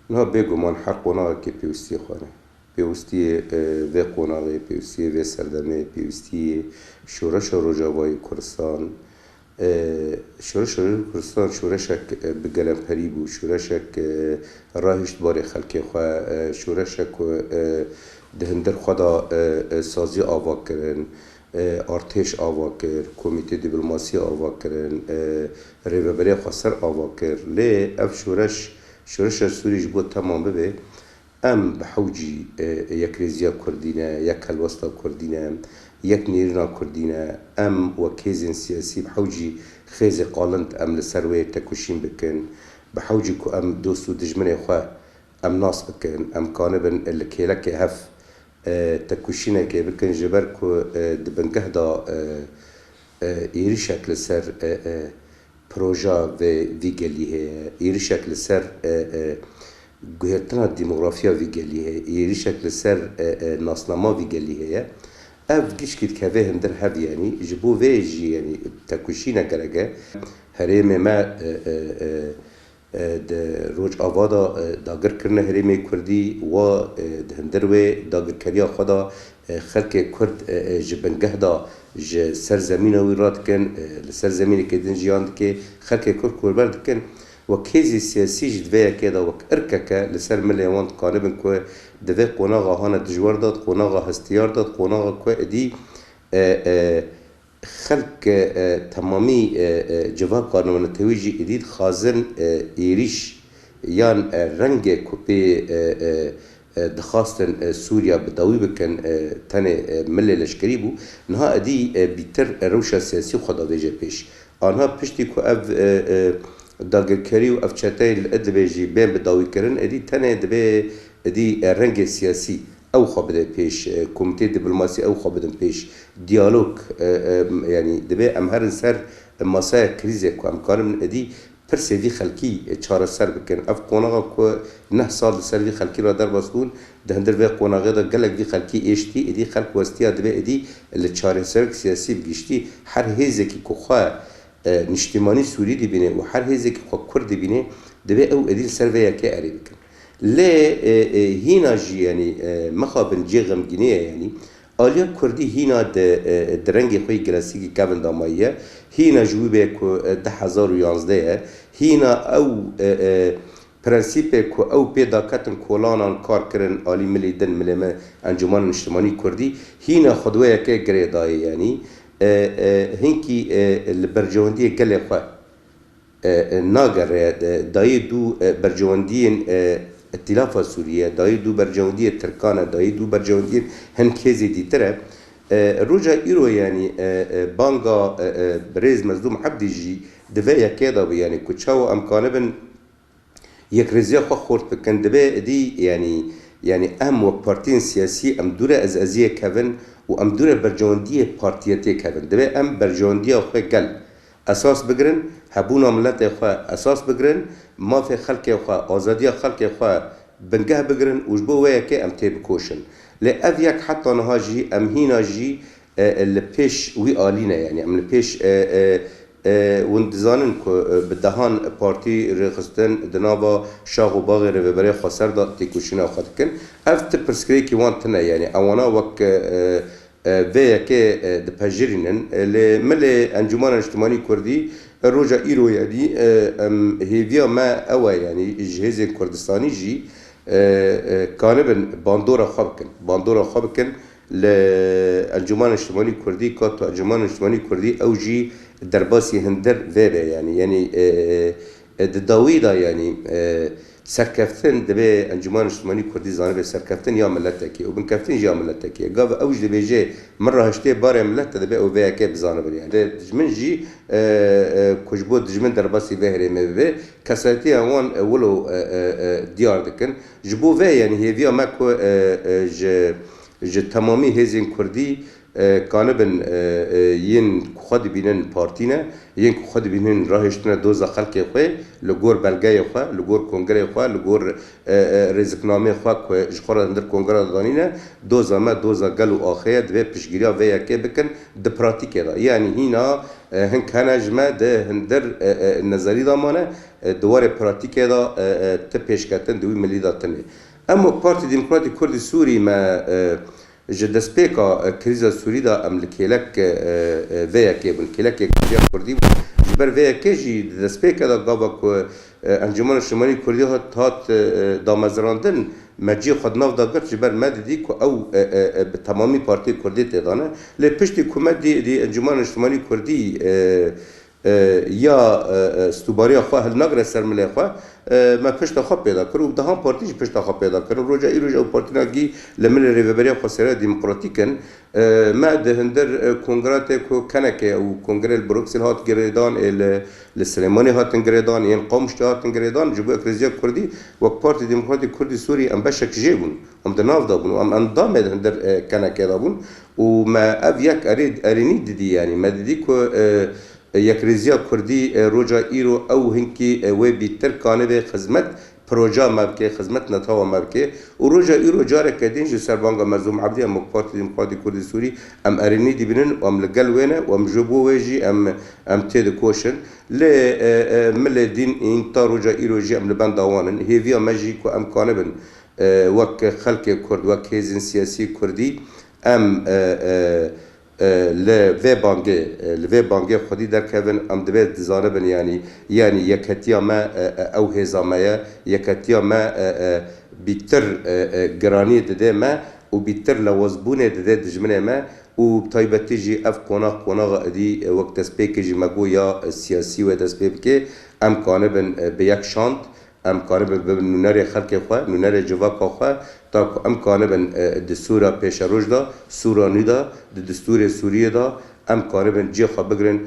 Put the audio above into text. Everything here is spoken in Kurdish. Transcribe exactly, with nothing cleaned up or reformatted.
Niha bêguman her qonaxekê pêwistiyê xwe hene. Pêwistiyê, e, vê qonaxê, pêwistiyê vê serdemê, pêwistiyê şoreşa Rojavayê Kurdistan, e, şoreşa Rojavayê Kurdistan şoreşek, e, bi gelemperî bû, şoreşek, e, rahişt barê xelkê xwe, e, şoreşek ku, e, di hundir xwe de, e, e, sazî ava kirin, e, artêş ava kir, komîtê dîplomasî ava kirin, e, rêveberiya xweser ava kir. Lê ev şoreş, şoreşa Sûrî ji bo temam bibe, em bi hewcî, e, yekrêziya Kurdî ne, yek helwesta Kurdî ne, yek nêrîna Kurdî ne. Em wek hêzên siyasî bi hewcî xêzê qalind em li ser wê tekoşîn bikin. Bi hewcî ku em dost û dijminê xwe em nas bikin, em kanibin li kêlekê hev, e, tekoşînekê bikin, ji ber ku, e, di bingeh de, e, e, êrişek li ser, e, e, proja vê, vî gelî heye, êrişek li ser, e, e, guhertina demografiya vî gelî heye, êrişek li ser, e, e, nasnama vî gelî heye. Ev gişkî dikeve hundir hev, yanî ji bo vê jî, yanî tekoşîne gerek e. Herêmê me, e, e, e, e, di Rojava de, e, dagir kirine herêmê Kurdî, wa, e, di hundir wê dagirkeriya xwe de, e, xelkê Kurd, e, e, ji bingeh de ji ser zemîna wî radikin, e, li ser zemînekê din jiyan dike, xelkê Kurd koçber dikin. Wek hêzê siyasî jî di vê yekê de wek irkeke li ser milê wan dikanibin ku di vê qonaxa hane dijwar de, di qonaxa hestiyar de, di qonaxa ku êdî, e, e, xelk, e, temamî, e, e, civaka netewe jî êdî dixwazin, e, êrîş yan, e, rengê ku pê, e, e, e, dixwastin, e, Sûriya bi dawî bikin, e, tenê, e, milê leşkerî bû. Niha êdî, e, bîtir, e, rewşa siyasî xwe davêje pêş. Anha piştî ku ev, e, e, dagirkerî û ev çeteyên li Idlibê jî bên bi dawî kirin, êdî tenê divê êdî, e, rengê siyasî ew xwe bide pêş, e, komîtê dîplomasî ew xwe bidin pêş, diyalog, e, e, yanî divê em herin ser masaya krîzê ku em karibin êdî pirsê vî xelkî, e, çareser bikin. Ev qonaxa ku neh sal li ser vî xelkî re derbas bûn, di hundir vê qonaxê de gelek vî xelkî êştî, êdî xelk westiya divê êdî li çareserek siyasî bi giştî her hêzekî ku xwe, e, niştimanî Sûrî dibîne û her hêzekî xwe Kurd dibîne, divê ew êdî li ser vê yekê erê bikin. Lê, e, e, hîna jî, yanî, e, mixabin cê xemgînê ye, yanî, aliya Kurdî hîna di, e, di rengê xwe yê klasîkî kevin de mayiye. Hîna ji wî bê ku, e, du hezar û yanzdeh ye. Hîna ew, e, e, prensîpê ku ew pê daketin kolanan kar kirin alî milê din, milê me Encûmena Niştimanî Kurdî, hîna xwe di wê yekê girê dayê, yanî, e, e, hinkî, e, li bercewendiyê gelê xwe, e, e, nagere, e, dayê dû, e, bercewendiyên, e, Îtîlafa Sûriye, dayê dû bercewendiyê Tirkan e, dayê dû bercewendiyên hin hêzê dîtir e. E, roja îro, yanî, e, e, banga, e, e, birêz Mezlûm Ebdî jî di vê yekê de bû, yanî ku çawa em kanibin yekrêziya xwe xurt bikin, divê êdî, yanî, yanî em wek partiyên siyasî em dûre ez eziyê kevin û em dûre bercewendiyê partiyetê kevin. Divê em bercewendiya xwe gel esas bigirin, hebûna miletê xwe esas bigirin, mafê xelkê xwe, azadiya xelkê xwe bingeh bigirin û ji bo wê yekê em têbikoşin. Lê ev yek heta niha jî em hîna jî, e, e, li pêş wî alî ne, yanî em li pêş, e, e, e, hûn dizanin ku, e, bi dehan partî rêxistin di nava şax û baxê Rêveberiya Xweser de têkoşîna xwe dikin. Ev ti pirsgirêkî wan tune, yanî ewana wek, e, e, e, vê yekê, e, dipejirînin. E, lê milê Encûmena Niştimanî Kurdî, e, roja îro, yanî, e, em, hêviya me ew e, yanî ji hêzên Kurdistanî jî, e, e, kanibin bandora xwe bikin. Bandora xwe bikin li Encûmena Niştimanî Kurdî, ka tu Encûmena Niştimanî Kurdî ew jî derbasî hundir vê be, yanî, yanî, e, e, di dawî de, yanî, e, serkeftin divê Encûmena Niştimanî Kurdî zanibe serkeftin ya miletekî û binkeftin jî ya miletekî ye. Gava ew jî dibêje, min rahiştiye barê milet te, divê ew vê yekê bizanibin, yanî. Dijmin jî, e, e, ku ji bo dijmin derbasî vê herêmê bibe, kesayetiya wan, e, wilo, e, e, e, diyar dikin. Ji bo vê, yanî, hêviya me ku, e, e, ji, ji temamî hêzên Kurdî, e, kanibin, e, e, yên ku xwe dibînin partî ne, yên ku xwe dibînin rahêştine doza xelkê xwe, li gor belgeyê xwe, li gor kongreyê xwe, li gor, e, e, rêziknameyê xwe ku ji xwe re hundir kongre de danîne, doza me, doza gel û axê ye, divê piştgiriya vê yekê bikin di pratîkê de. Yanî hîna, e, hin hene ji me di hundir, e, e, nezerî de mane, e, di warê pratîkê de, e, e, ti pêşketin di wî milî de tune. Em wek Partî Demokratîk Kurdî Sûrî me, e, Ji destpêka, e, krîza Sûrî de em li kêlek, e, e, vê yekê bûn. Kêlekê krîza Kurdî bû. Ji ber vê yekê jî di destpêkê de gava ku, e, Encûmena Niştimanî Kurdî hat, hat, e, e, damezrandin, me cihê xwe di nav de girt, ji ber me didî ku ew, e, e, e, bi temamî partiyê Kurdî tê de ne. Lê piştî ku me dî, dî Encûmena Niştimanî Kurdî, e, e, ya, e, e, stûbariya xwe hilnagire ser milê xwe, e, me pişta xwe pêda kir û dehan partî jî pişta xwe pêda kirin. Roja îro jî ew partîna gî li milê Rêveberiya Xweseriya Demokratîk in. E, me di hundir, e, kongratê ku kenekê û kongrê li Bruksel hat girêdan, ê li, li Silêmanî hatin girêdan, yên Qamişlî hatin girêdan, ji bo krîziya Kurdî wek Partî Demokratîk Kurdî Sûrî em beşek jê bûn. Em di nav de bûn û em endamê di hundir, e, kenekê de bûn û me ev yek erê, erênî didî, yanî me didî ku, e, Yekrêziya Kurdî, e, roja îro ew hinkî, e, wê bîtir kanibe xizmet proja me bike, xizmet netewa me bike. Û roja îro careke din ji ser banga Mezlûm Ebdî em wek Partî Demokratîk Kurdî Sûrî em erênî dibînin û em li gel wê ne û em ji bo wê jî em, em têdikoşin. Lê, e, e, milê din în ta roja îro jî em li benda wan in. Hêviya me jî ku em kanibin, e, wek xelkê Kurd, wek hêzên siyasî Kurdî em, e, e, e, li vê bangê, e, li vê bangê xwedî derkevin, em divê dizanibin, yanî, yanî yeketiya me, e, e, ew hêza me ye, yeketiya me, e, e, bîtir, e, e, giraniyê dide me û bîtir lewazbûnê dide dijminê me û bi taybetî jî ev qonax, qonaxa êdî, e, wek destpêkê jî me got ya, e, siyasî wê dest pê bike, em kanibin, e, bi yek şand, Em karibin bibin nûnerê xelkê xwe, nûnerê civaka xwe, ta ku em karibin, e, di sûra pêşeroj de, sûra nû de, di distûrê Sûriyê de, em karibin cihê xwe bigirin